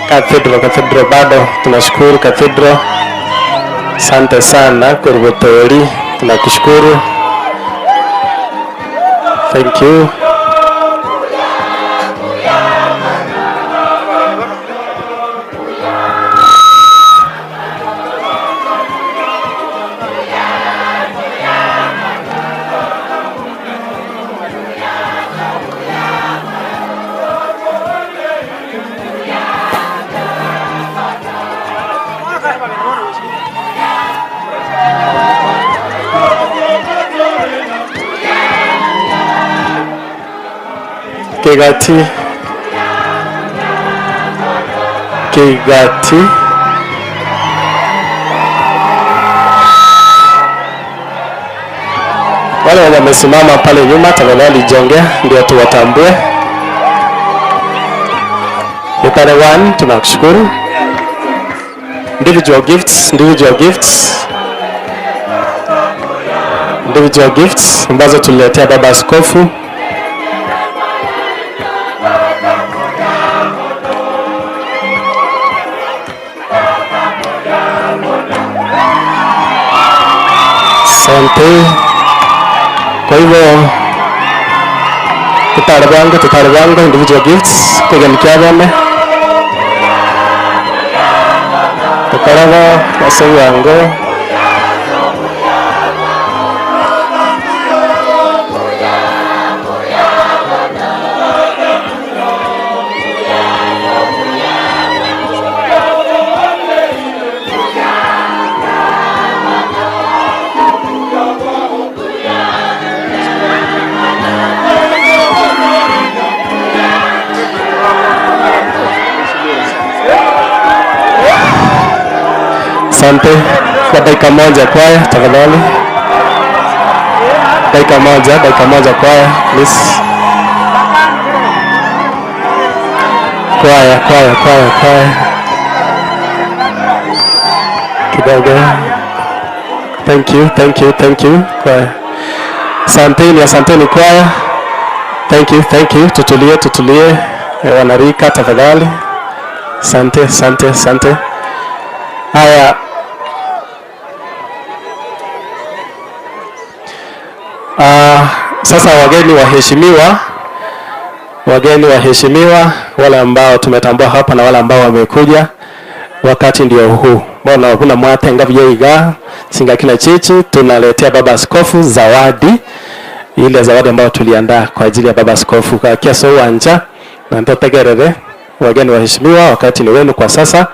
Cathedral, Cathedral bado tunashukuru Cathedral. Asante sana Kurbutori, tunakushukuru. Thank you. Kigati, Kigati. Wale wenye wamesimama pale nyuma, tafadhali jongea ndio tuwatambue. Upande 1 tunakushukuru. Individual gifts, individual gifts, individual gifts ambazo tuliletea baba askofu. Asante. Kwa hivyo tutare bwango, tutare bwango, individual gifts kegenikia bone tukorego ase bwango. Asante. Kwa dakika moja kwaya, tafadhali. Dakika moja, dakika moja kwaya, please. Kwaya, kwaya, kwaya, kwaya. Kidogo. Thank you, thank you, thank you. Kwaya. Asanteni, asanteni kwaya. Thank you, thank you. Tutulie, tutulie. Wanarika tafadhali. Asante, asante, asante. Haya. Sasa wageni waheshimiwa, wageni waheshimiwa, wale ambao tumetambua hapa na wale ambao wamekuja, wakati ndio huu. Mbona kuna mwatenga vyoiga singa kila chichi, tunaletea baba askofu zawadi, ile zawadi ambayo tuliandaa kwa ajili ya baba askofu kwa kiaso uwanja na ntotegerere. Wageni waheshimiwa, wakati ni wenu kwa sasa.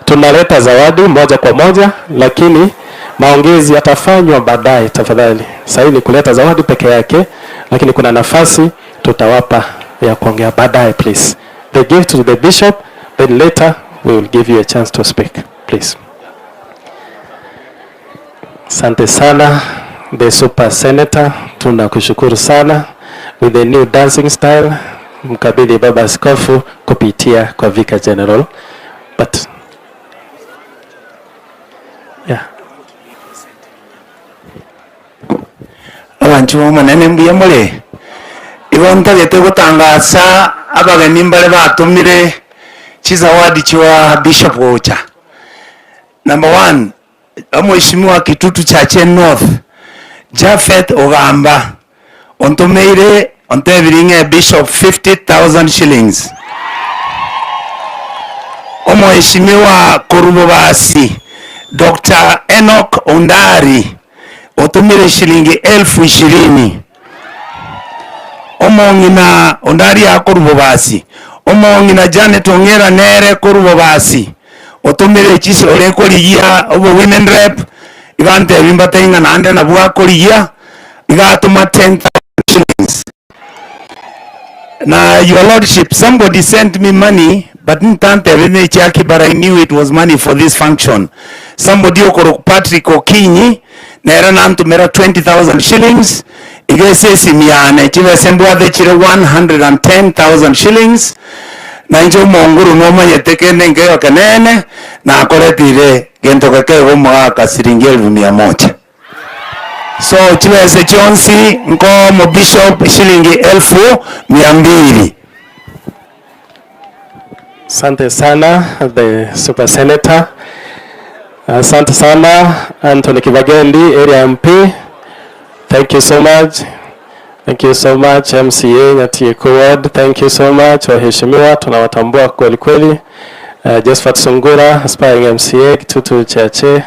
Tunaleta zawadi moja kwa moja, lakini maongezi yatafanywa baadaye tafadhali. Sasa ni kuleta zawadi peke yake, lakini kuna nafasi tutawapa ya kuongea baadaye please. The gift to the bishop, then later we will give you a chance to speak please. Asante sana the super senator, tunakushukuru sana with the new dancing style. Mkabidhi baba askofu kupitia kwa Vicar General. But yeah. Abanchu bomonene mbuya more igo ntagete gotangasa abageni mbare batumire chizawadi chiwa Bishop gocha. Number 1, omheshimiwa Kitutu Chache North Jafet Ogamba ontumeire ontebiringe Bishop 50,000 shillings. Omheshimiwa Korubobasi Dr. Enoch Ondari otumire shilingi 20,000. Omong'ina Ondari akorubobasi, omong'ina Janet Ong'era nere korubobasi otumire chisore korigia obo women rep igante bimbatenga nande nabwo akorigia igatuma 10,000 shillings. Na your lordship, somebody sent me money but ntante bene chaki, but I knew it was money for this function. Somebody okoro Patrick Okinyi nera nantumira 20,000 shillings igese simiane chibese mbwathe chire 110,000 shillings. Na injo monguru nomanyete kende nkeyo kenene na akoretire gento keke omwaka siringi 100,000. So chibese chionsi nko mo bishop shilingi 200,000. Asante sana the super senator. Asante sana Anthony Kibagendi, area MP. Thank you so much. Thank you so much MCA Nyatieko Ward. Thank you so much. Waheshimiwa tunawatambua kweli kweli. Josephat Sungura, aspiring MCA Kitutu Chache.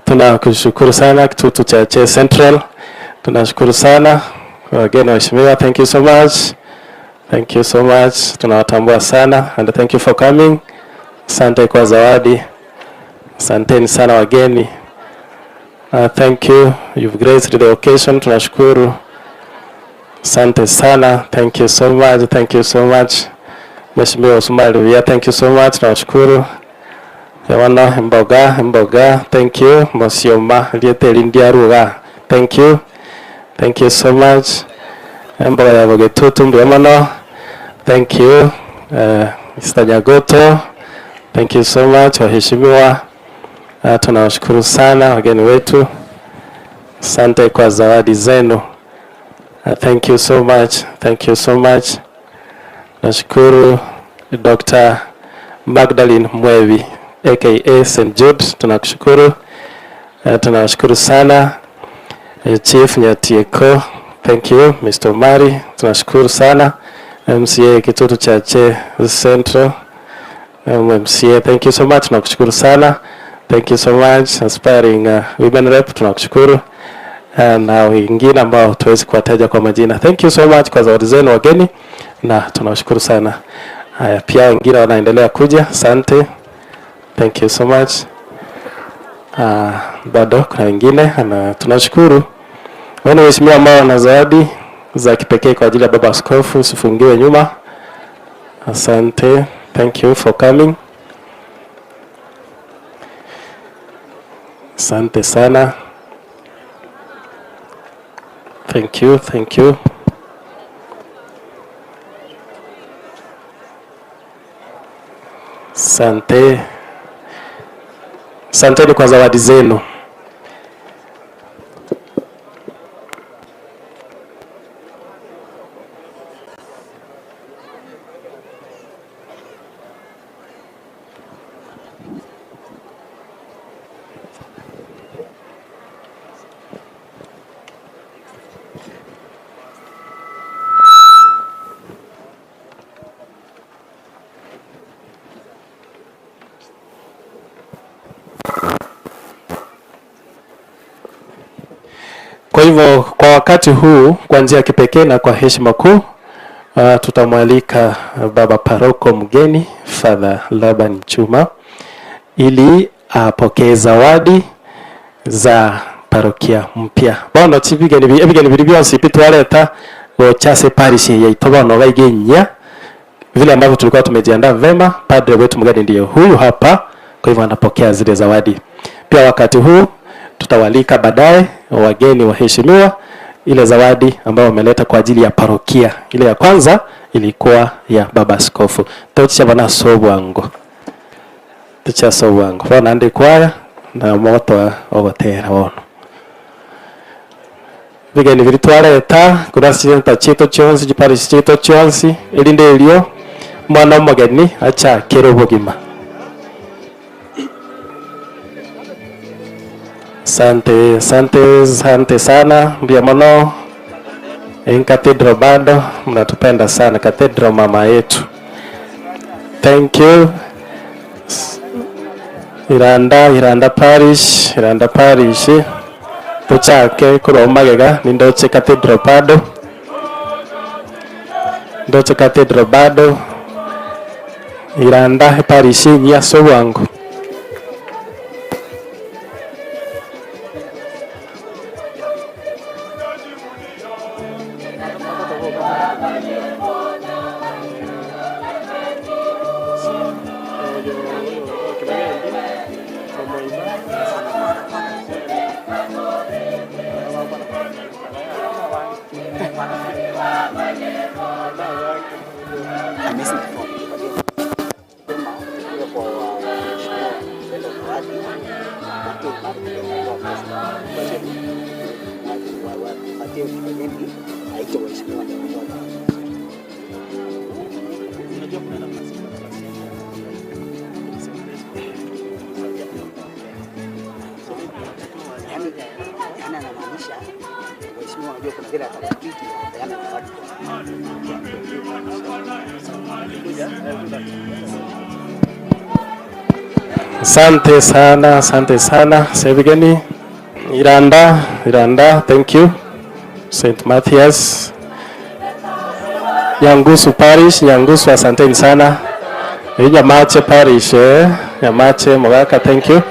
Tunakushukuru sana Kitutu Chache Central. Tunashukuru sana wageni waheshimiwa. Thank you so much. Thank you so much. Tunawatambua sana and thank you for coming. Asante kwa zawadi. Asanteni sana wageni. Thank you. You've graced the occasion. Tunashukuru. Asante sana. Thank you so much. Thank you so much. Mheshimiwa Usman Ruvia, thank you so much. Tunashukuru. Yawana mboga mboga. Thank you. Mosioma Lieteri Ndiaruga. Thank you. Thank you so much. Mboga ya Bogetutu Mbiamano. Thank you. Mr. Nyagoto. Thank you so much. Waheshimiwa, tunawashukuru sana wageni wetu. Asante kwa zawadi zenu. Thank you so much. Thank you so much. Nashukuru Dr. Magdalene Mwevi aka St. Jude, tunakushukuru. Tunawashukuru sana Chief Nyatieko, thank you. Mr. Omari, tunashukuru sana. MCA Kitutu Chache Central, MCA, thank you so much, tunakushukuru sana. Thank you so much. Aspiring Women Rep, tunakushukuru. Na wengine ambao tuwezi kuwataja kwa majina. Thank you so much kwa zawadi zenu wageni, na tunawashukuru sana. Haya, pia wengine wanaendelea kuja. Asante. Thank you so much. Bado kuna wengine na tunashukuru. Wale waheshimiwa ambao wana zawadi za kipekee kwa ajili ya Baba Askofu, usifungiwe nyuma. Asante. Thank you for coming. Asante sana. Thank you, thank you. Asante. Asanteni kwa zawadi zenu. Kwa hivyo kwa wakati huu, kwa njia ya kipekee na kwa heshima kuu, tutamwalika Baba Paroko mgeni Father Laban Chuma ili apokee zawadi za parokia mpya. Bono chibigeni ebigeni biri byonse pitwaleta gochase parish yaito bono baigenya vile ambavyo tulikuwa tumejiandaa vema. Padre wetu mgeni ndiye huyu hapa, kwa hivyo anapokea zile zawadi. Pia wakati huu tutawalika baadaye wageni waheshimiwa, ile zawadi ambayo wameleta kwa ajili ya parokia. Ile ya kwanza ilikuwa ya Baba Askofu. Tocha bana sobwango. Tocha sobwango. Bona ndi kwaya na moto ogotera bono. Bigeni bilitwareta kurasita chito chonsi chiparish chito chonsi elinde elio mwana omogeni acha kero bogima. Asante, asante, asante sana Mbiamono in Cathedral bado mnatupenda sana, Cathedral mama yetu. Thank you. Iranda, Iranda Parish, Iranda Parish. Tuchake kuromagega ni ndoche Cathedral bado. Ndoche Cathedral bado. Iranda Parish ya Sowango. Asante sana, asante sana. Sebigeni, Iranda, Iranda, thank you. St. Matthias, Nyangusu Parish, Nyangusu, asanteni sana. Nyamache Parish, Nyamache, Mogaka, thank you.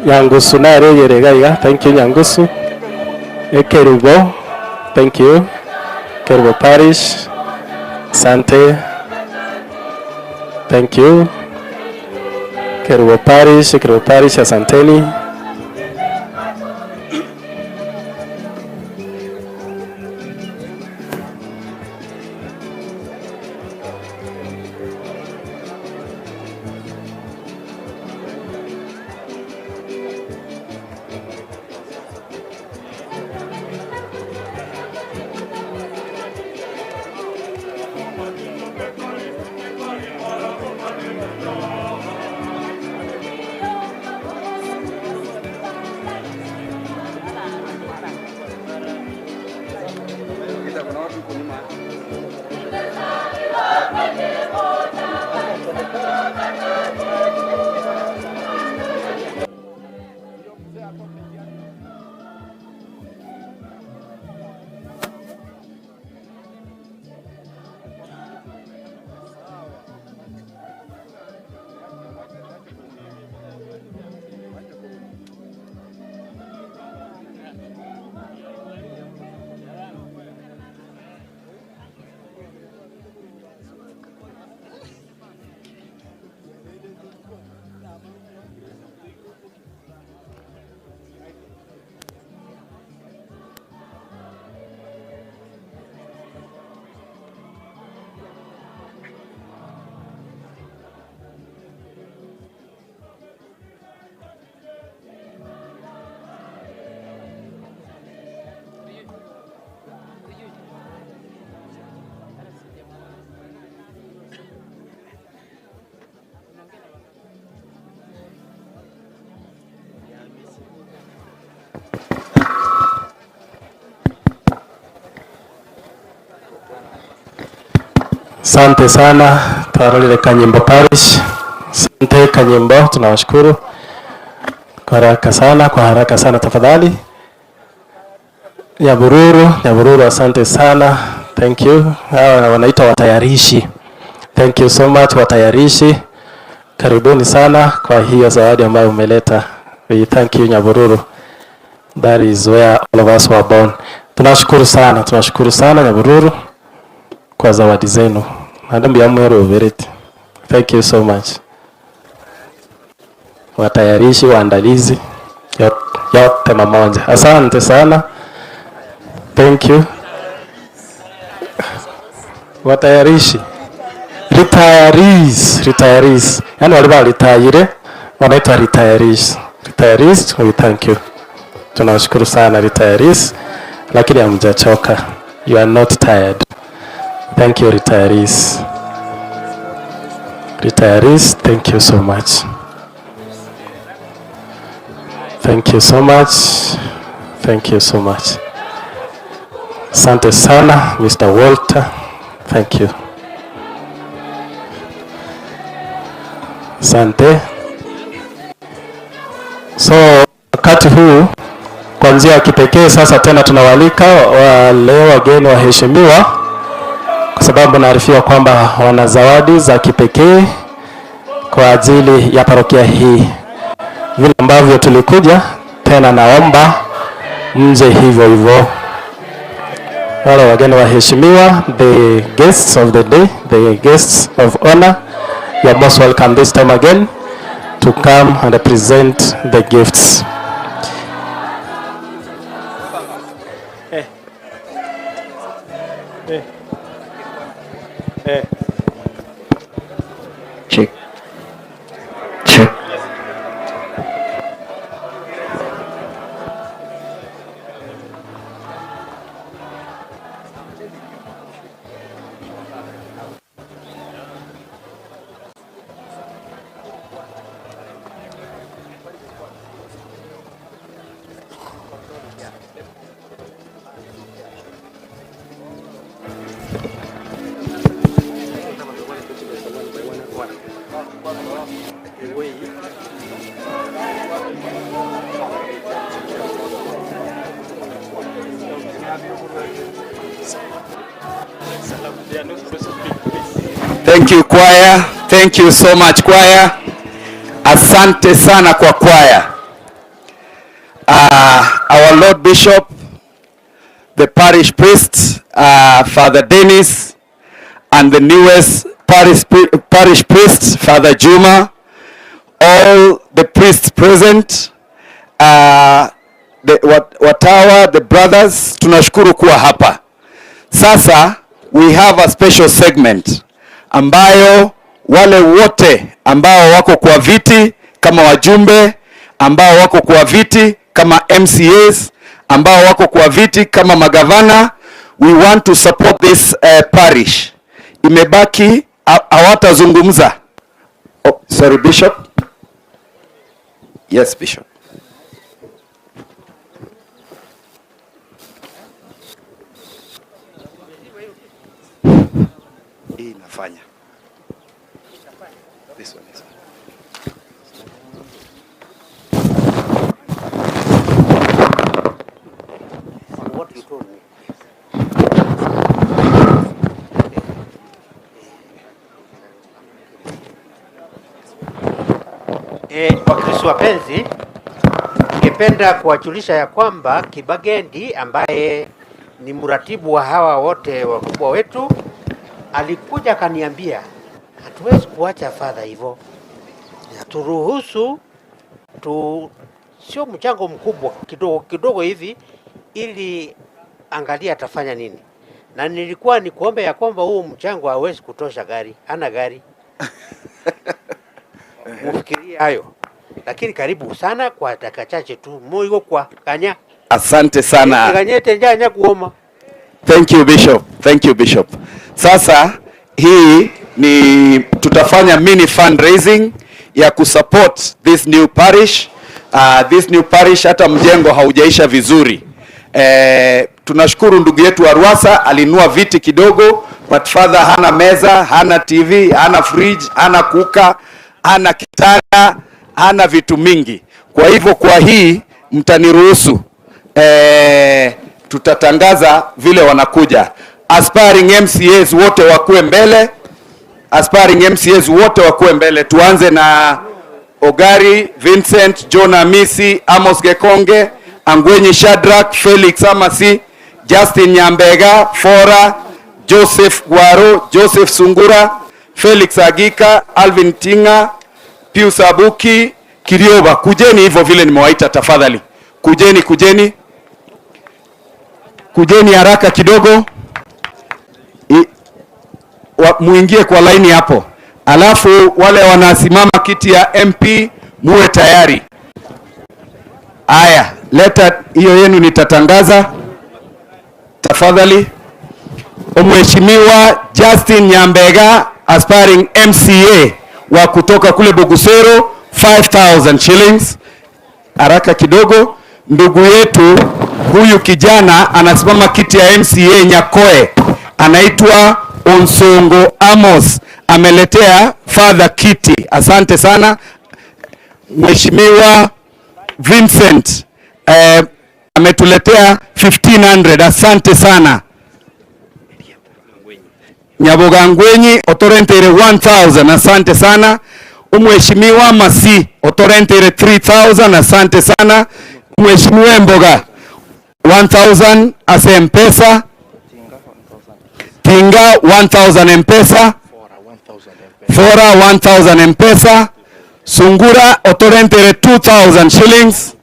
Nyangusu nare yerega, thank you Nyangusu. Ekerubo, thank you. Kerubo Parish, asante. Thank you. Kerubo Parish, asanteni. Asante sana Twarolile Kanyimbo Parish. Asante Kanyimbo, tunawashukuru kwa haraka sana, kwa haraka sana tafadhali. Nyabururu, Nyabururu, asante sana. Thank you. Hawa wanaitwa watayarishi. Thank you so much watayarishi. Karibuni sana kwa hiyo zawadi ambayo umeleta. We thank you Nyabururu. That is where all of us were born. Tunashukuru sana, tunashukuru sana Nyabururu kwa zawadi zenu. Thank you so much. Watayarishi, waandalizi, yote mamoja. Asante sana. Thank you. Watayarishi. Retirees, retirees. Yaani wale walitayire wanaitwa retirees. Retirees, we thank you. Tunawashukuru sana retirees, lakini hamjachoka. You are not tired. Thank you retirees. Retirees, thank you so much. Thank you so much. Thank you so much. Asante sana Mr. Walter. Thank you. Asante. So wakati huu kwa njia ya kipekee sasa tena tunawalika wale wageni waheshimiwa, kwa sababu naarifiwa kwamba wana zawadi za kipekee kwa ajili ya parokia hii. Vile ambavyo tulikuja tena, naomba mje hivyo hivyo. Wale wageni waheshimiwa, the guests of the day, the guests of honor, you are most welcome this time again to come and present the gifts. Check. Check. Thank you, choir. Thank you so much, choir. Asante sana kwa choir. Our Lord Bishop, the parish priest, Father Dennis, and the newest parish priest, Father Juma, all the priests present, the watawa, the brothers, tunashukuru kuwa hapa. Sasa we have a special segment ambayo wale wote ambao wako kwa viti kama wajumbe, ambao wako kwa viti kama MCAs, ambao wako kwa viti kama magavana, we want to support this parish. Imebaki hawatazungumza. Oh, sorry, Bishop. Yes, Bishop. Hii inafanya. This one is. What you told me. Wakristo wapenzi, ningependa kuwajulisha ya kwamba Kibagendi ambaye ni mratibu wa hawa wote wakubwa wetu alikuja akaniambia hatuwezi kuacha fadha hivyo, haturuhusu tu, sio mchango mkubwa, kidogo kidogo hivi, ili angalia atafanya nini. Na nilikuwa ni kuombe ya kwamba huu mchango hawezi kutosha gari, hana gari. Mufikirie hayo, lakini karibu sana kwa dakika chache tu moyo kwa kanya. Asante sana. Kanyete njanya kuoma. Thank you, Bishop. Thank you, Bishop. Sasa hii ni tutafanya mini fundraising ya kusupport this new parish. This new parish hata mjengo haujaisha vizuri. Tunashukuru ndugu yetu Arwasa alinunua viti kidogo, but father hana meza, hana TV, hana fridge, hana kuka, hana kitanda, hana vitu mingi. Kwa hivyo kwa hii mtaniruhusu, tutatangaza vile wanakuja. Aspiring MCAs wote wakuwe mbele. Aspiring MCAs wote wakuwe mbele. Tuanze na Ogari, Vincent, John Amisi, Amos Gekonge, Angwenyi Shadrack, Felix Amasi, Justin Nyambega, Fora, Joseph Gwaro, Joseph Sungura, Felix Agika, Alvin Tinga, Pius Abuki, Kirioba. Kujeni hivyo vile nimewaita tafadhali. Kujeni, kujeni. Kujeni haraka kidogo. Muingie kwa laini hapo. Alafu wale wanasimama kiti ya MP muwe tayari. Aya, leta hiyo yenu nitatangaza. Tafadhali. Mheshimiwa Justin Nyambega, aspiring MCA wa kutoka kule Bugusero, 5000 shillings. Haraka kidogo. Ndugu yetu huyu kijana anasimama kiti ya MCA Nyakoe, anaitwa Onsongo Amos, ameletea father kiti. Asante sana. Mheshimiwa Vincent, ametuletea 1500. Asante sana. Nyabogangwenyi otorentere 1000. Asante sana. Mheshimiwa Masi otorentere 3000. Asante sana. Mheshimiwa Mboga 1000 ase M-Pesa. Tinga 1000 M-Pesa. Fora 1000 M-Pesa. Sungura otorentere 2000 shillings.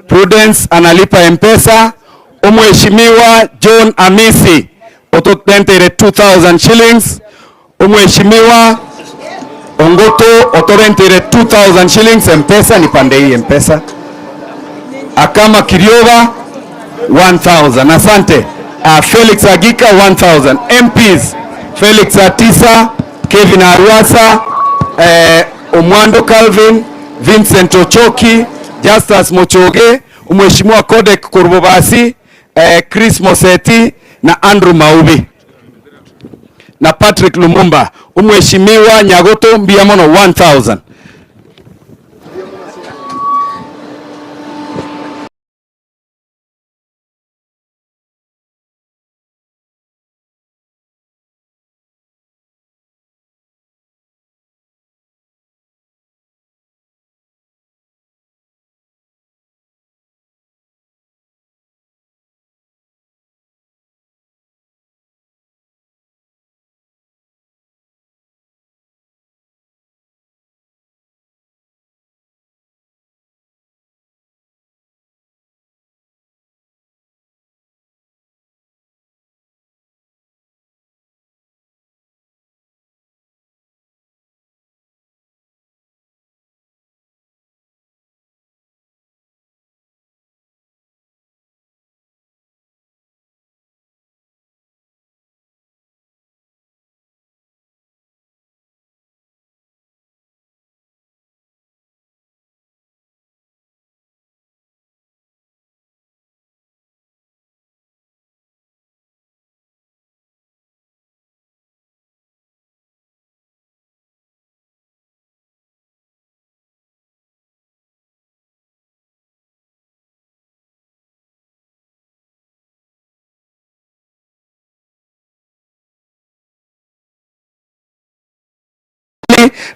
Prudence analipa M-Pesa. Mheshimiwa John Amisi otorentere 2000 shillings. Mheshimiwa Ongoto otorentere 2000 shillings M-Pesa, ni pande hii M-Pesa. Akama Kirioba 1000. Asante. Felix Agika 1000. MPs Felix Atisa, Kevin Arwasa, Omwando Calvin, Vincent Ochoki, Justus Mochoge, Mheshimiwa Kodek Kurbobasi, Chris Moseti na Andrew Maubi na Patrick Lumumba. Umheshimiwa Nyagoto Mbiamono 1000.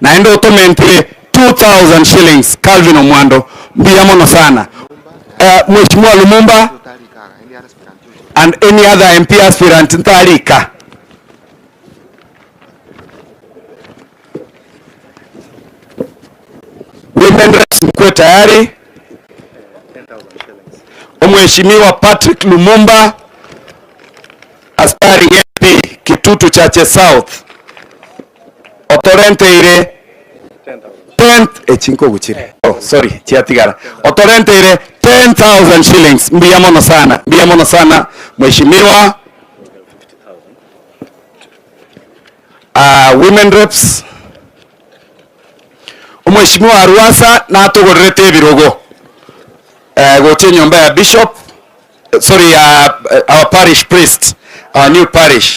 Naenda utomentire 2000 shillings Calvin Omwando mbiamono sana. Mheshimiwa Lumumba and any other MP aspirant ntarika. Women reps mkuwe tayari. Mheshimiwa Patrick Lumumba aspiring MP Kitutu Chache South. Otorenteire 10 echinko guchire. Oh, sorry, chiatigara. Otorenteire 10,000 shillings. Mbiamono sana. Mbiamono sana mheshimiwa. Women reps. Mheshimiwa Arwasa na atugorerete ebirogo. Goche nyumba ya bishop, sorry, our parish priest, our new parish.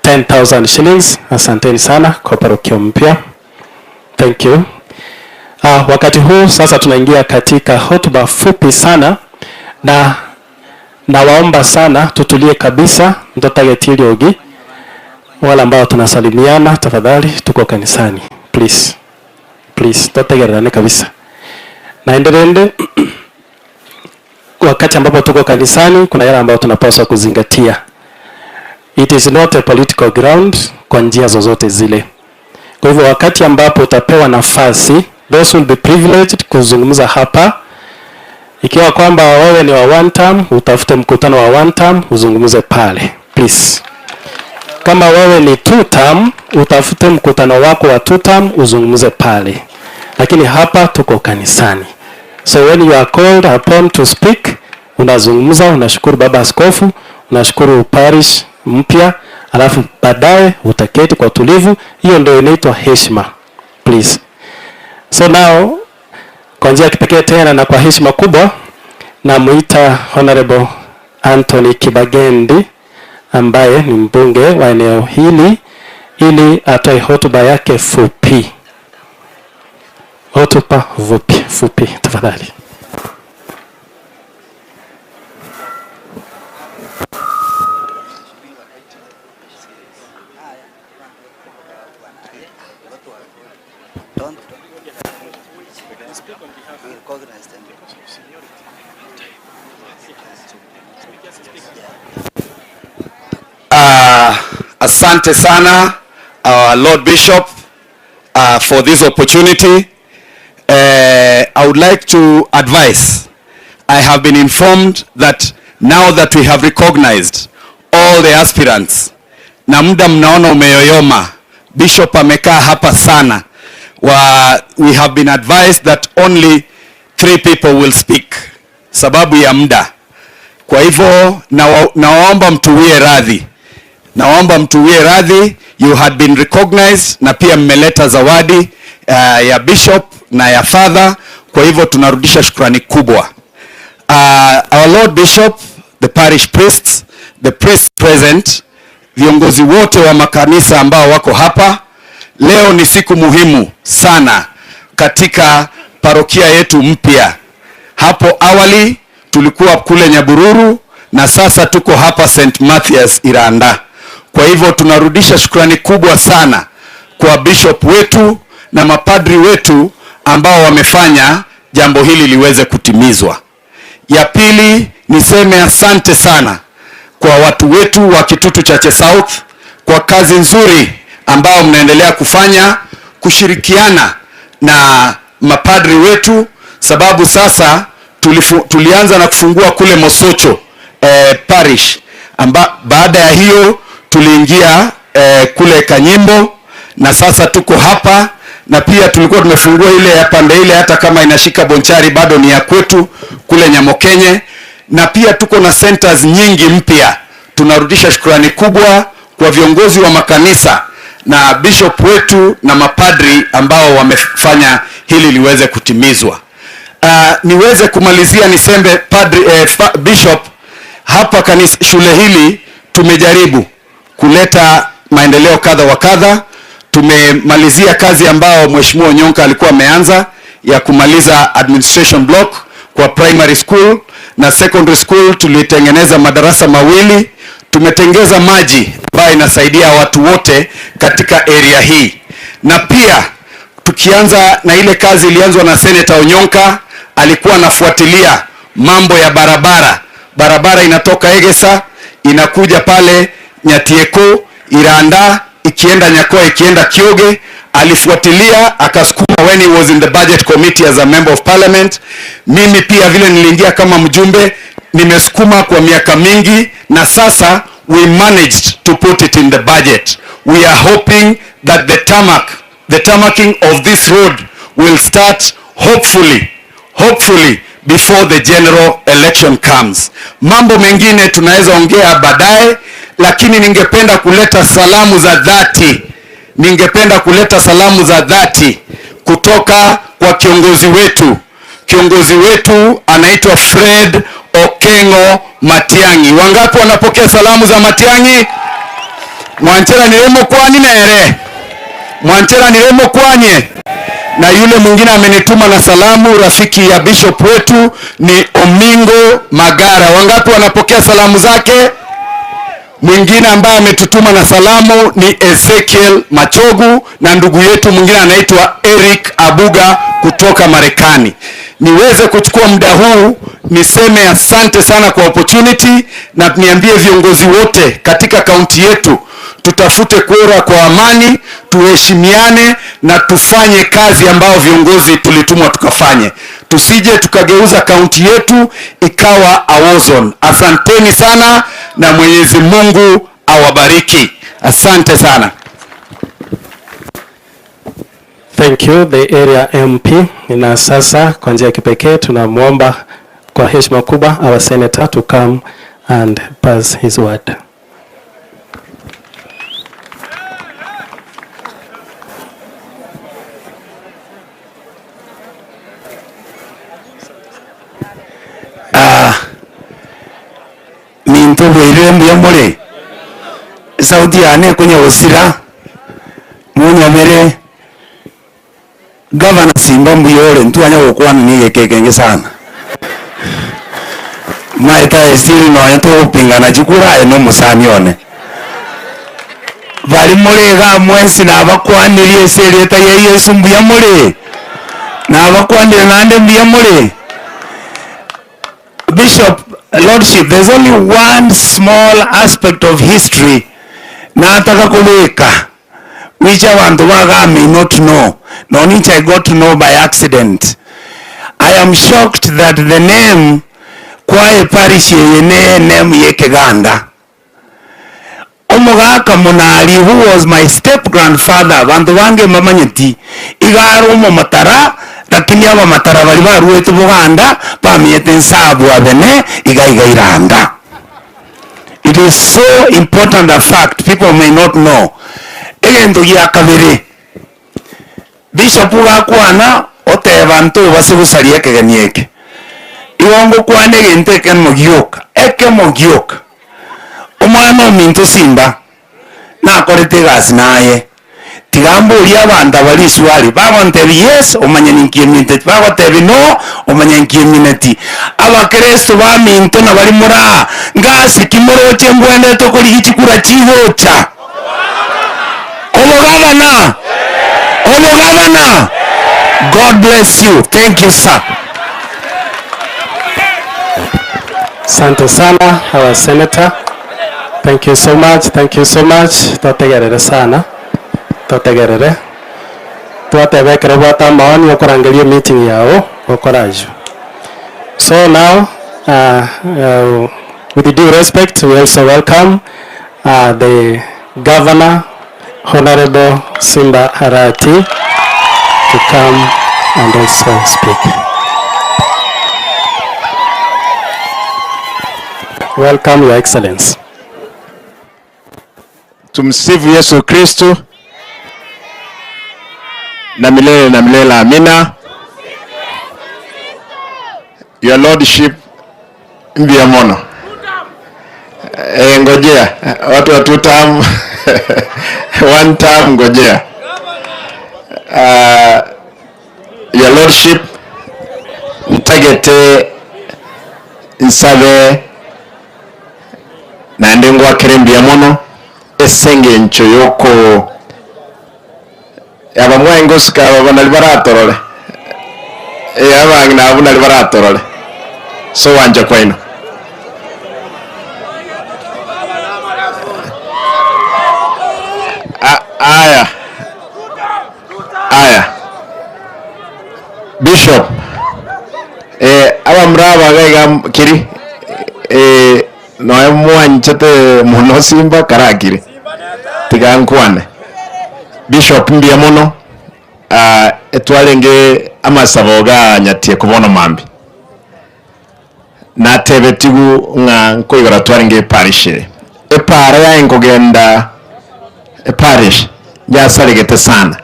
10,000 shillings. Asanteni sana kwa parokia mpya. Thank you. Wakati huu sasa tunaingia katika hotuba fupi sana, na nawaomba sana tutulie kabisa, mtotagetiliogi wale ambao tunasalimiana, tafadhali, tuko kanisani. Please. Please, totegererane kabisa. Na endelende wakati ambapo tuko kanisani kuna yale ambayo tunapaswa kuzingatia. It is not a political ground kwa njia zozote zile. Kwa hivyo wakati ambapo utapewa nafasi, those will be privileged kuzungumza hapa. Ikiwa kwamba wewe ni wa one term, utafute mkutano wa one term uzungumze pale, please. Kama wewe ni two term, utafute mkutano wako wa two term uzungumze pale, lakini hapa tuko kanisani. So when you are called upon to speak, unazungumza, unashukuru baba askofu, unashukuru parish mpya, alafu baadaye utaketi kwa utulivu. Hiyo ndio inaitwa heshima, please. So now, kwa njia ya kipekee tena na kwa heshima kubwa, namuita Honorable Anthony Kibagendi ambaye ni mbunge wa eneo hili ili atoe hotuba yake fupi. Hotuba fupi fupi, tafadhali. Asante sana, our Lord Bishop, for this opportunity. I would like to advise. I have been informed that now that we have recognized all the aspirants, na muda mnaona umeyoyoma, Bishop amekaa hapa sana. We have been advised that only three people will speak, sababu ya muda. Kwa hivyo nawaomba mtuwie radhi. Naomba mtuwie radhi, you had been recognized na pia mmeleta zawadi ya bishop na ya father. Kwa hivyo tunarudisha shukrani kubwa. Our Lord Bishop, the parish priests, the priests present, viongozi wote wa makanisa ambao wako hapa, leo ni siku muhimu sana katika parokia yetu mpya. Hapo awali tulikuwa kule Nyabururu na sasa tuko hapa St. Mathias Iranda. Kwa hivyo tunarudisha shukrani kubwa sana kwa bishop wetu na mapadri wetu ambao wamefanya jambo hili liweze kutimizwa. Ya pili, niseme asante sana kwa watu wetu wa Kitutu Chache South kwa kazi nzuri ambao mnaendelea kufanya kushirikiana na mapadri wetu, sababu sasa tulianza na kufungua kule Mosocho parish, baada ya hiyo tuliingia kule Kanyimbo na sasa tuko hapa, na pia tulikuwa tumefungua ile ya pande ile, hata kama inashika Bonchari bado ni ya kwetu kule Nyamokenye, na pia tuko na centers nyingi mpya. Tunarudisha shukrani kubwa kwa viongozi wa makanisa na bishop wetu na mapadri ambao wamefanya hili liweze kutimizwa. Niweze kumalizia nisembe padri, bishop, hapa kanisa, shule hili tumejaribu kuleta maendeleo kadha wa kadha. Tumemalizia kazi ambao Mheshimiwa Onyonka alikuwa ameanza ya kumaliza administration block kwa primary school na secondary school. Tulitengeneza madarasa mawili, tumetengeza maji ambayo inasaidia watu wote katika area hii, na pia tukianza na ile kazi ilianzwa na Senator Onyonka, alikuwa anafuatilia mambo ya barabara. Barabara inatoka Egesa inakuja pale Nyatieko, Iranda, ikienda Nyakoa, ikienda Kioge. Alifuatilia akasukuma when he was in the budget committee as a member of parliament. Mimi pia vile niliingia kama mjumbe nimesukuma kwa miaka mingi, na sasa we managed to put it in the budget. We are hoping that the tarmacking of this road will start hopefully before the general election comes. Mambo mengine tunaweza ongea baadaye, lakini ningependa kuleta salamu za dhati. Ningependa kuleta salamu za dhati kutoka kwa kiongozi wetu. Kiongozi wetu anaitwa Fred Okengo Matiang'i. Wangapi wanapokea salamu za Matiang'i? Mwancheranire mukwani nere. Mwancheranire mukwanye. Na yule mwingine amenituma na salamu, rafiki ya bishop wetu ni Omingo Magara. Wangapi wanapokea salamu zake? Mwingine ambaye ametutuma na salamu ni Ezekiel Machogu, na ndugu yetu mwingine anaitwa Eric Abuga kutoka Marekani. Niweze kuchukua muda huu niseme asante sana kwa opportunity, na niambie viongozi wote katika kaunti yetu tutafute kura kwa amani, tuheshimiane na tufanye kazi ambayo viongozi tulitumwa tukafanye. Tusije tukageuza kaunti yetu ikawa a war zone. Asanteni sana na Mwenyezi Mungu awabariki. Asante sana. Thank you, the area MP. Na sasa kwa njia ya kipekee tunamuomba kwa heshima kubwa our senator to come and pass his word. Minto bwirire mbuya muri sauti yane kunya gusira munyamere Governor Simba mbuyore ntwanya gukwana ni gekekenge sana maita esiri nonya tugupingana chikura no musani one bali murega mwensi nabakwanirie eserieta ya Yesu mbuya muri nabakwanire nande mbuya muri. Bishop, Lordship, there's only one small aspect of history nataka kubika which abantu baga may not know, no which I got to know by accident. I am shocked that the name kwae parish yene name yekeganda. Omugaka Munali, who was my step grandfather, bantu bange mamanyeti igaro omo matara, lakini aba matara bali baruete Buganda bamiete nsabu abene iga iga iranda. It is so important a fact people may not know. Egento gya kabere Bishop gakwana oteba ntu basigusaria ekegeni eke iwongo kwana egento ekemogioka ekemogioka omwana ominto Simba nakorete egasi naye tigamburia abantu abari iswali bagontebi yes omanye ninkieminte bagotebi no omanye nkiemineti abakristo baminto nabari mura ngasi kimoroche mbwende tokori chikura chigocha omogabana omogabana. God bless you. Thank you, sir. Asante sana our senator. Thank you so much. Thank you so much. Totegerere sana. Totegerere. Twatebekere bwata maoni okurangeria meeting yao okoraju. So now with due respect we also welcome the governor Honorable Simba Arati to come and also speak. Welcome, Your Excellency. Tumsifu Yesu Kristo na milele na milele, amina. Your Lordship, mbia mono. Ngojea watu wa two term one term, ngojea. Your Lordship, ntagete nsabe nande ngwakire mbia mono esenge ncho yoko abamwe ngosika abana libaratorole abangi nabo nalibaratorole so wanja kwaino aya aya Bishop abamraba gaiga kiri noe mwanchete muno Simba karakire tigankwane Bishop mbia mono etwarenge amasabo ga nyatie kubona mambi natebe tigu nga nkoigora twarenge parish epara ya nkogenda parish yasaregete sana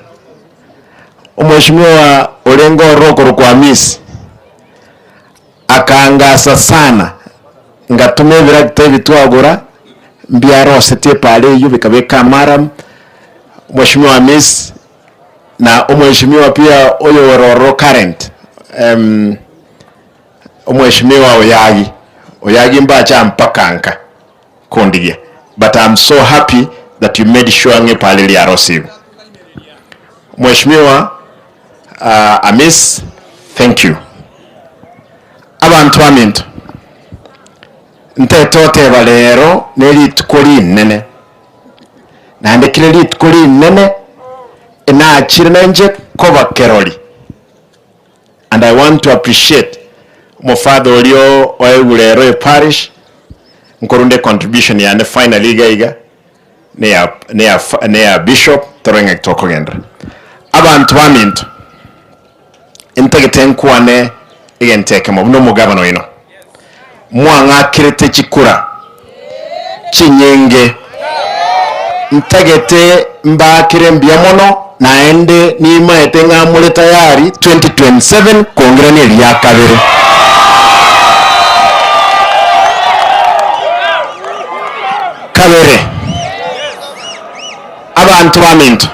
omheshimiwa olengo rokoro kwa miss akangasa sana ngatume birakite bitwagura mbiarosetie pale iyo bikabeka maram. Mheshimiwa Miss na omheshimiwa pia oyo roro current omheshimiwa Oyagi mbacha mpakanka kondigia, but I'm so happy that you made sure nge pale liarosiwe. Mheshimiwa Amis, thank you. Abantu aminto ntetote balero neli nene nandekire litukoli nene enachire nenje koba keroli, and I want to appreciate mufadha olio oegulero e parish nkorunde contribution yane finally gaiga ne ya bishop torenga tokogendra. Abantu baminto integete nkwane igenteke mo no mugabano ino mwang'akirete chikura chinyinge ntegete mbakire mbya mono naende nimaete ng'amule tayari 2027 kongera ni lya kabere. Kabere abantu baminto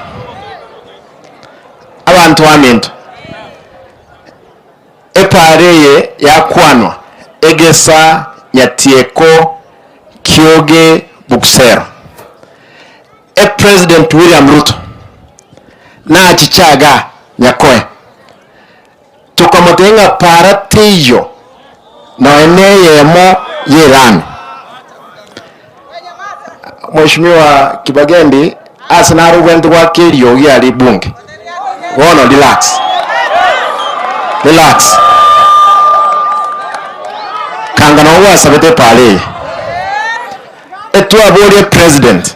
epareye yakwanwa Egesa Nyatieko Kioge Buksero e President William Ruto na chichaga nyakoe tukamutenga paratiyo na eneyemo yerani. Mheshimiwa Kibagendi asinaru gwentu kwa kelio gyali bunge wono relax kangana wasabete pale etwaborie president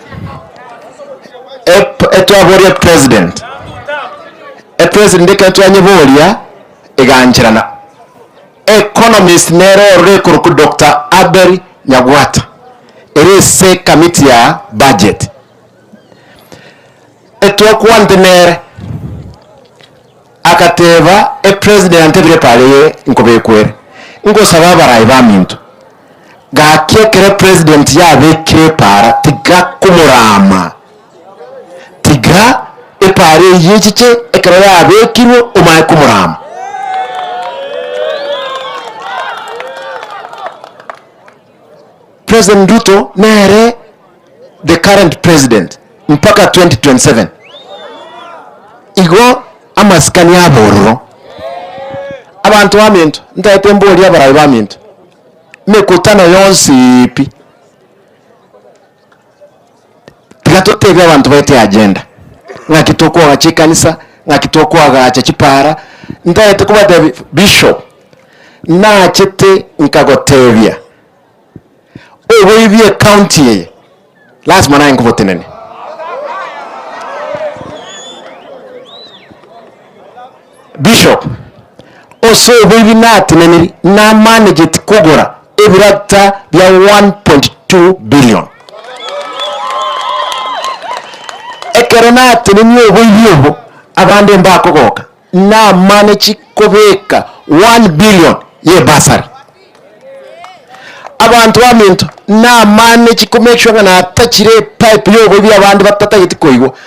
e president ketwanyiboria eganchirana economist nero rekuru ku Dr. Abel Nyagwata erese committee ya budget etwakwante akateva e president ebire pale nkobekwere ngosaba barayi baminto gakiekere president yabekire para tiga kumurama tiga epare yichiche ekero yabekirwe omaye kumurama. President Ruto nere the current president mpaka 2027 igo amasikani abororo abantu baminto ntaete mboli abarayi baminto mikutano yonsi ipi tigatotebya abantu baete agenda ng'akitokwaga chikanisa ng'akitokwaga chipara ntaete kubatebya bishop nachete nkagotebya oboibye county ye lazima naye nkubotenene. Bishop oso oboibi nateneneri na manage kugura ebirata bya 1.2 billion ekero nateneni oboibi obo abande mbakogoka na manage kobeka 1 billion ye basari abantu baminto na manage ko make sure na atachire pipe yobo abandi batatageti koigo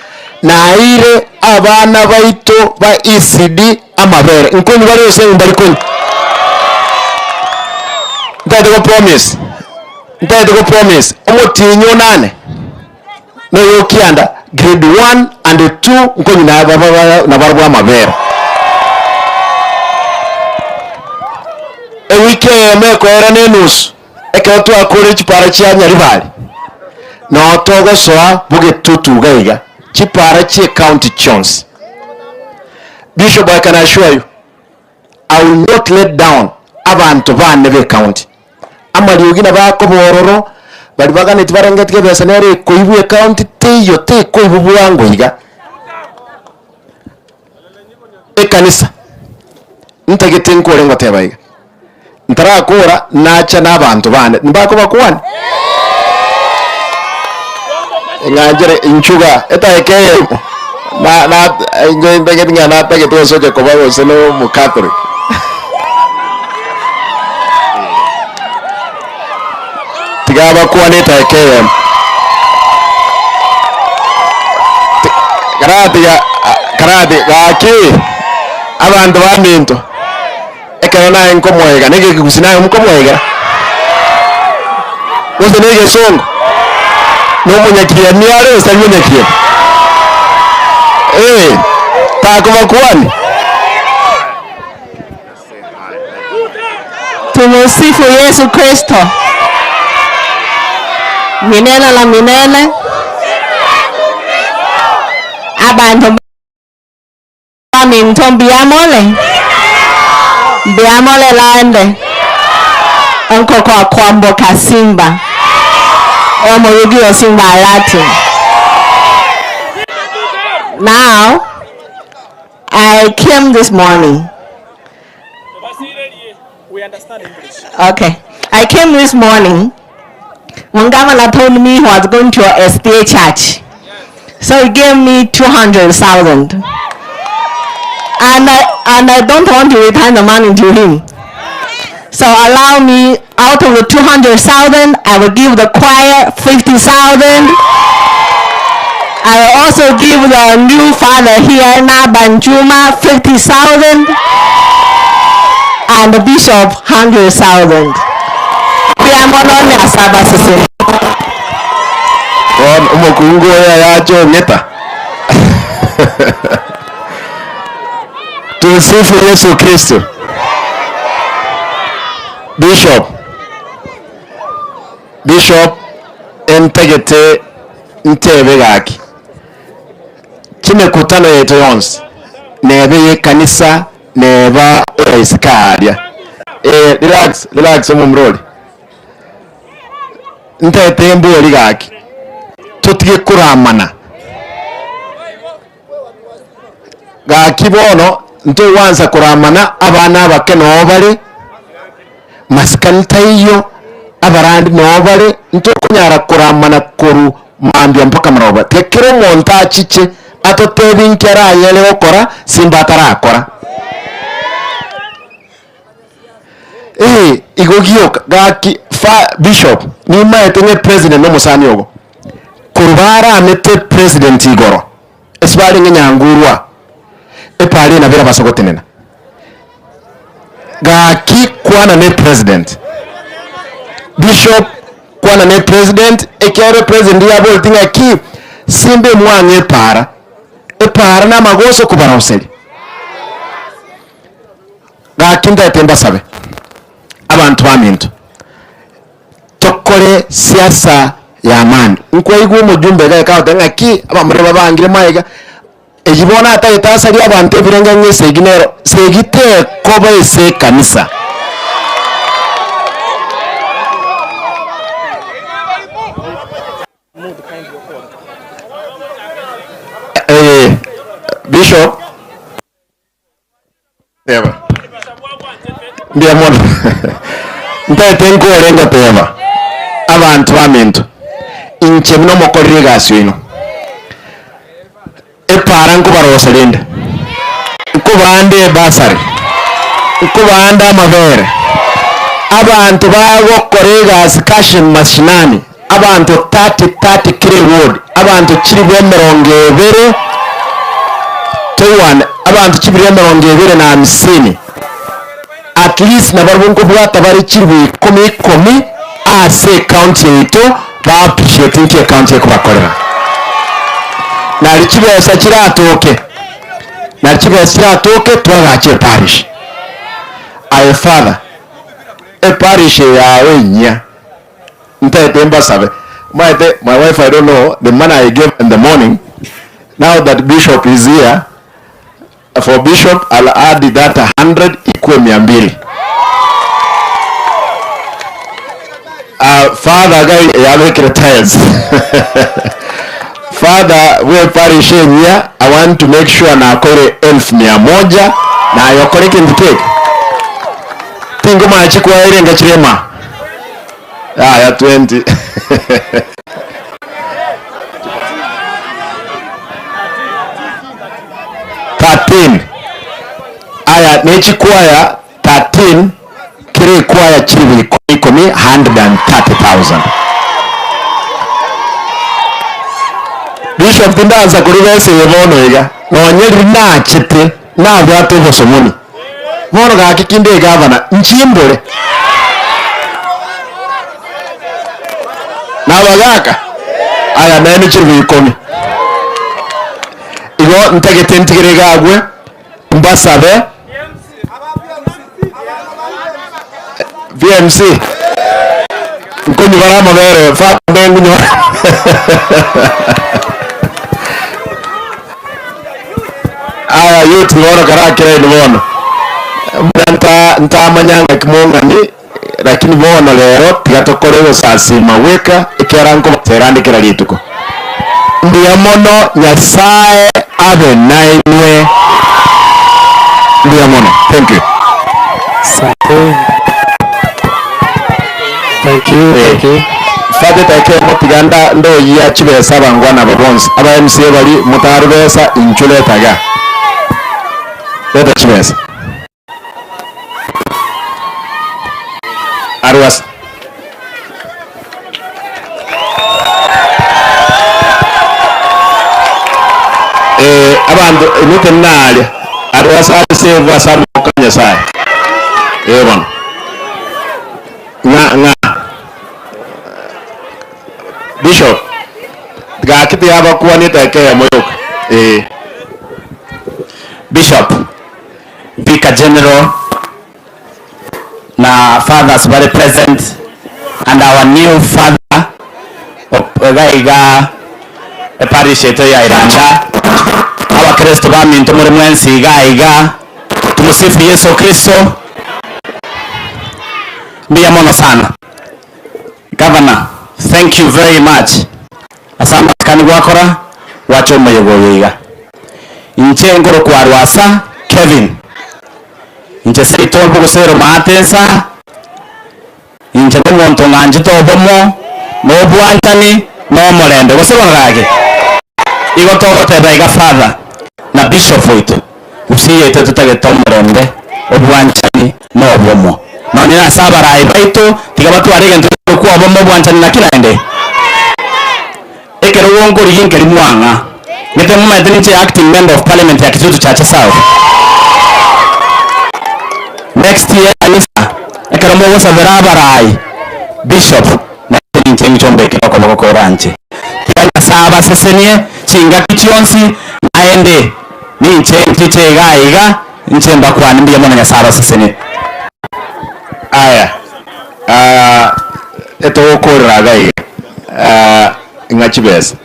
naire abana baito ba ECD amabere nkonyi bari yose mbari konyi ndade go promise omutinyo nane no yokianda grade 1 and 2 nkonyi na baba na barwa amabere ewike mekwera nenusu ekero twakore chipara chia Nyaribari no togosoa bugetutu gaiga chipara chia county chons. Bishop, I can assure you I will not let down abantu bane be county amariugi na bakobororo bari baganeti barengetike besa nere koibwe county teyo te koibu bwango iga ekanisa ntagete nkore ngoteba iga ntarakora nacha n'abantu bane mbako bakwana ngajere inchuga etaeke na na ndege ngana tage soje koba gose no mu Catholic tigaba kwana etaeke. Karatiga karati gaki abandu baminto ekero naye nkomwega nigekigusi naye mukomwega gose negesongo nomonyakiria niare gose monyakiria takubakwani. Tumusifu Yesu Kristo milele la milele. Abantu baminto mbiamole mbiamole lande onko kwa kwambo kasimba omoyugio simba alati. Now I came this morning. Okay. I came this morning when Governor told me he was going to a SDA church. So he gave me 200,000. And I don't want to return the money to him. So allow me, out of the 200,000, I will give the choir 50,000. I will also give the new father here, Naban Juma, 50,000. And the bishop, 100,000. Omokungu oyo yachong'eta. Tusifu Yesu Kristo. Bishop, Bishop entegete ntebe gaki chimekutano yetu yonse nebe ye kanisa neba eraisikaria. Relax relax omomroli ntete mbori gaki tutige kuramana gaki bono ntowanza kuramana abana abake nobare masikani taiyo abarandi nobare ntokunyara kuramana koru mambia mpaka maroba tekero omonto achiche atotebi nkera ayere gokora simba atarakora. Igo gioka gaki fa bishop nimaete ng'e president nomusani ogo kurubara amete president igoro esibari ng'e nyangurwa epari na bera basogotenena gaki kwana ne president bishop kwana ne president ekere president yabo tinga ki simbe mwange para epara na magoso kubaroseri gaki ndatemba sabe abantu baminto tokore siasa ya amani nkwaigu omujumbe gaeka otenga ki abamure babangire maiga ejibona atagetasaria abantu ebirenga ng'ese eginero segite koba ese kanisa. Bishop Eva ndiamona ntaete nkorenga tema abantu baminto inche muno mokorire egasi ino epara nkubarosa rinde nkubande ebasari nkubande amabere abantu bagokora egasi cash mashinani abantu 30 kiri ward abantu kiri bw'emirongo ebere towan abantu kibiri emirongo ebere na hamsini at least nabarwo nkubwata bari kiri ikumi ikumi ase county yetu ba appreciate nki county kubakorera nali kibesa kiratoke nali kibesa kiratoke twagache parish aye father e parish yawe nya ntaete mbasabe my wife, I don't know the money I gave in the morning. Now that bishop is here, for bishop I'll add that 100 ikuwe 200. Father guy yabekere tiles. Father we parish here, I want to make sure na akore 1,100 na yokore kintu cake tingo machi kwa irenga chirema ya 20. Aya nechikwaya 13 kiri kwaya chiri ikumi 130,000. Bishop tindansa kuri bese bono iga nonyeri nachete nabwate obosomoni bono gaki kinde gavana nchimbore nabagaka aya nene chiri 10 igo ntagete ntigere gagwe mbasabe VMC nkunyubara amabere fata nkunyubara aya youth bono karakira ni bono ntamanyanga kimongani lakini bono lero tigatokore gosasima weka ekeranko terandikira rituko ndiya mono Nyasaye abe nainwe ndiya mono. Thank you. Asante. Thank you, thank you. Fade take motiganda ndo ya chibesa bangwana babonsi aba MCA bali mutarubesa inchuletaga leta chibesa Aruas abantu inute nali aruas aliseva samoka Nyasaye bwana nga Bishop gakiti abakuwanite ke moyoka Bishop Vicar General na fathers very present and our new father gaiga parish yetu ya Iranda abakristo baminto muri mwensi gaiga tumusifu Yesu Kristo ndiya mono sana. Governor, thank you very much. Asante kani gwakora wacho muyogoyiga inche ngoro kwa Rwasa Kevin inche seitombo gusero matensa inche n'omuntu nganje tobomo n'obwantani n'omurembe gusero igo togoteba iga father na bishop witu usiyete tutageta omurembe obwanchani n'obomo none nasabarayi baitu tiga batwarege ntukuwa obomo obwanchani na kila ende ekero wongori yinkeri mwanga ngete mumete niche acting member of parliament ya Kitutu Chache South next year kanisa ekero mogosabera abarayi bishop na ninche ngichombeke okoboko koranche tiga sesenie chingaki chionsi naende ninche ntiche iga inche mbakwani mbiya mona Nyasaye sesenie aya etogokorera iga ng'achibesa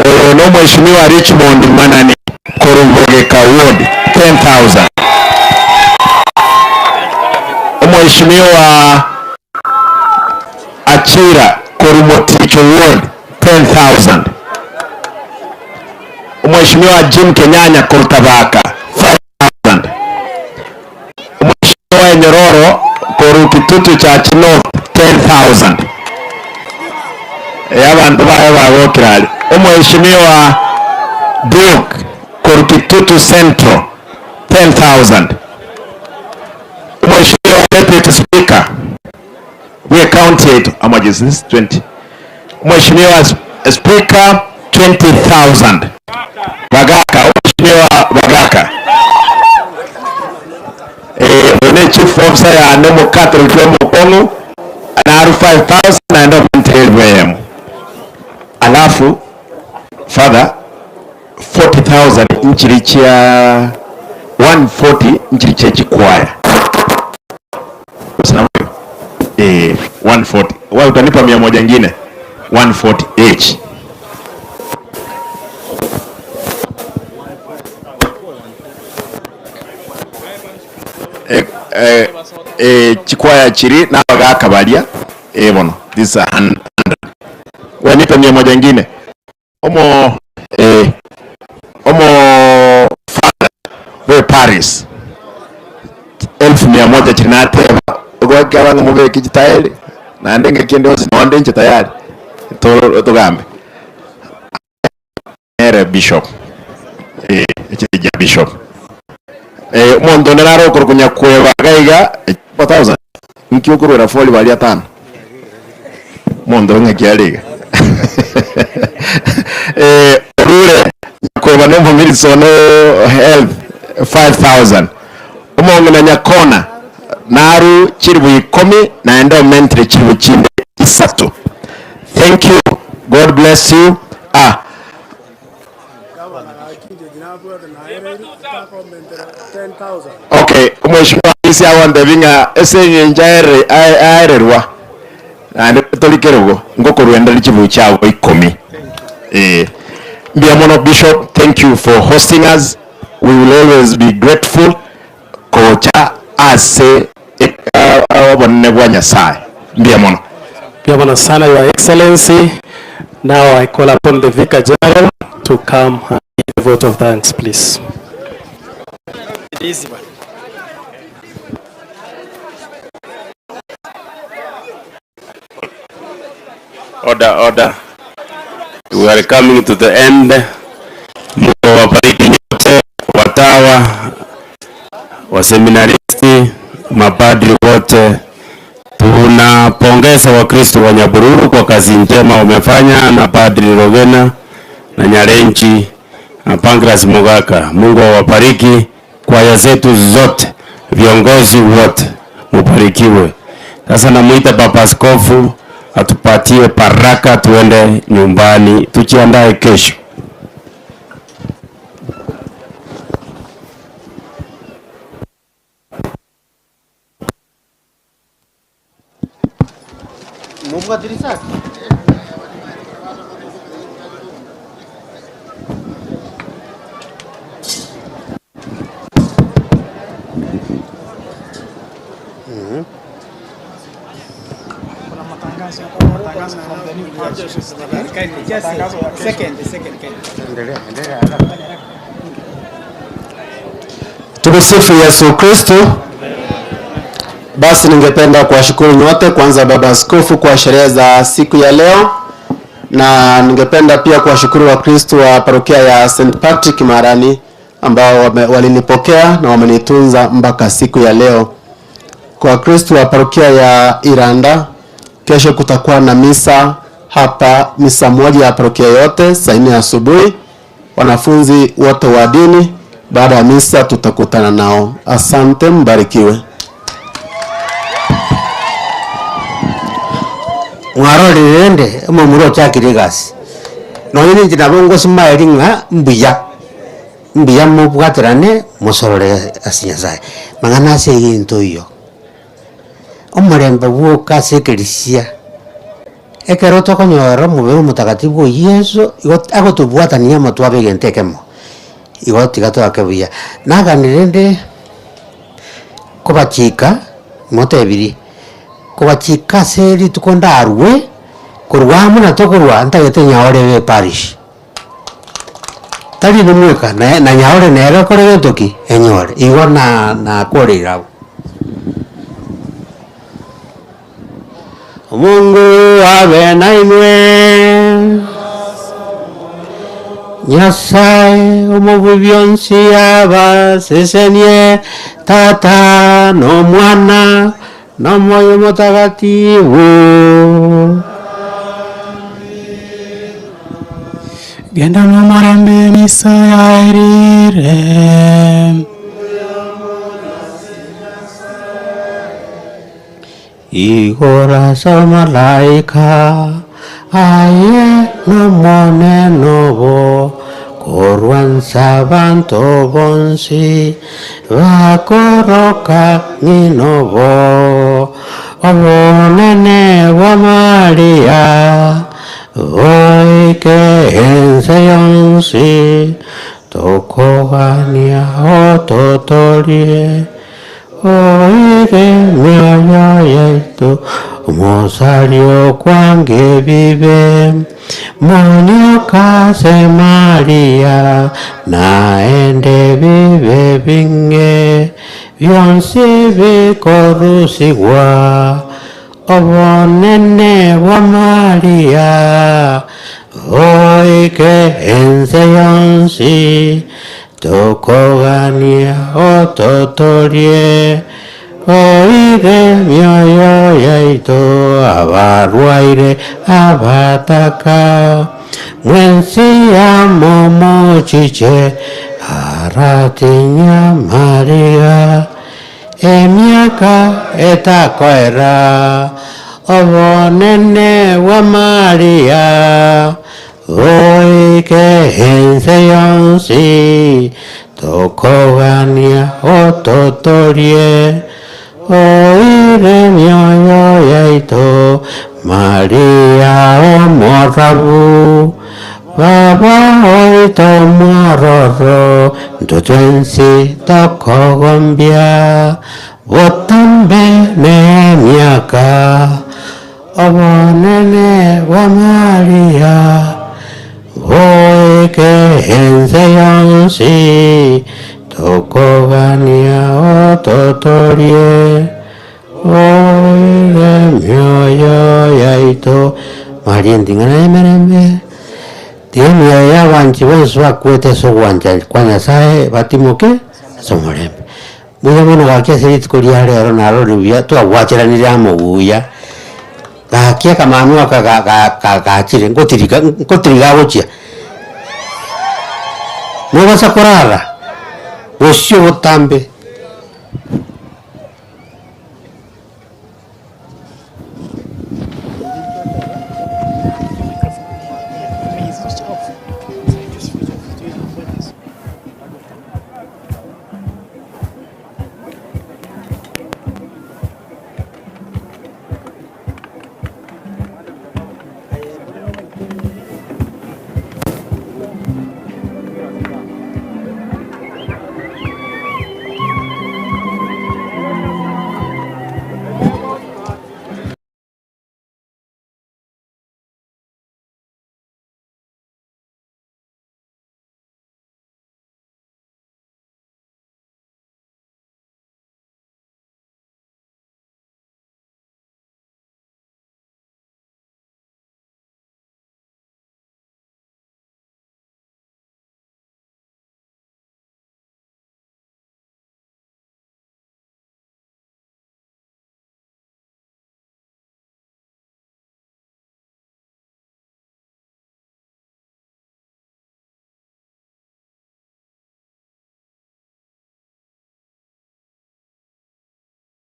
oyo no mheshimiwa Richmond Manani Korubogeka Ward 10,000 mheshimiwa Achira Korumoticho Ward 10,000 mheshimiwa Jim Kenyanya Korutabaka 5,000 mheshimiwa Nyororo Korukitutu cha North 10,000 abantu bayo bagokirali mheshimiwa Duke Korukitutu Central 10,000 mheshimiwa Deputy Speaker we county yetu how much is this 20 mheshimiwa Speaker 20,000 Bagaka mheshimiwa Bagaka one chief officer ya Nemo Catholic Mukongo anaru 5,000 na ndo 12 alafu father 40,000 nchirichia 140 nchirichia chikwaya 140 wewe utanipa 100 nyingine 140 h chikwaya chiri na bagaka balia bono this is 100 wanipa 100 nyingine omo omo father we Paris 1,100 chinateba ugwakaba mubeke kitayari na ndenge kende ose nonde nche tayari tugambe ere bishop ekija bishop omonto neraro okurukunya kweba gaiga 4000 nkiukurwera foli bali 5 mondo ng'akiariga Orure kweba no mumirisono health 5000 umongena nyakona naru chiribu 10 na endowment chiribu chinde 3. Thank you, God bless you. Okay, mheshimiwa isi awande binga ese njaere aererwa ande tolikerugo ngokorwenda lichibu chao 10. Mbiamono Bishop, thank you for hosting us. We will always be grateful. Kocha ase obonene bwa Nyasaye. Mbiamono. Mbiamono sana, Your Excellency. Now I call upon the Vicar General to come and give a vote of thanks, please. Easy one. Order, order. We are coming to the end. Mungu awabariki nyote, watawa, waseminaristi, mapadri wote. Tunapongeza Wakristo wa Nyabururu kwa kazi njema wamefanya, na Padri Rogena na Nyarenchi na Pancras Mugaka. Mungu awabariki. Kwaya zetu zote, viongozi wote, mubarikiwe. Sasa namuita Baba Askofu atupatie baraka tuende nyumbani tujiandae kesho. Mungu atirisaki. Tumsifu Yesu Kristo. Basi ningependa kuwashukuru nyote, kwanza Baba Askofu kwa sherehe za siku ya leo, na ningependa pia kuwashukuru Wakristo wa parokia ya St. Patrick Marani ambao walinipokea na wamenitunza mpaka siku ya leo. Kwa Wakristo wa parokia ya Iranda, kesho kutakuwa na misa hapa, misa moja ya parokia yote saa 4 asubuhi. Wanafunzi wote wa dini, baada ya misa tutakutana nao. Asante, mbarikiwe. Mwarorerende omomura ochakire egasi nonye ninche nabo ngosimaeri ng'a mbuya mbuya mobwaterane mosorore ase Nyasaye mang'ana ase egento iyo omorembe bwoka ase ekerisia ekero tokonyora omobere omotakatifu o Yesu igo agotobwatania amatwa egento ekemo igo tiga twake buya naganire kobachika motebiri kobachika ase rituko ndarwe korwa amo na tokorwa ntagete nyaore be parish tari nimweka na nyaore nere kore gentoki enyore igo na korera Mungu abe na imwe Nyasaye omububyonsi abasesenie Tata no Mwana no Moyo Mutagatifu. Genda n'umurambi misa yairire Igora malaika aye no monenobo korwansa banto bonsi bakoroka ng'inobo obonene bwa Maria oike ense yonsi tokogania ototorie oire mioyo yetu omosario kwange bibe monyokase Maria naende bibe binge byonsi bikorusigwa obonene bwa Maria oike ense yonsi tokogania ototorie oire mioyo yaito abarwaire abataka Mwensi amo mochiche aratinya Maria emiaka etakoera obonene wa Maria oike ense yonsi tokogania ototorie oire mioyo yaito Maria omorabu Baba oito mwororo ntotwensi tokogombia botambe nemiaka obonene bwa Maria oike ense yonsi tokogania ototorie oire mioyo yaito Maria nting'ana emerembe tiga emioyo ya abanchi bonsi bakwete ase ogwancha kwa Nyasaye batimoke ase omorembe. Buya mono gaki ase rituko ria rero narorire buya twagwacheranire amo buya gaki akamanu aka gachire ngotirika ngotirika agochia nobasa korara bosio botambe.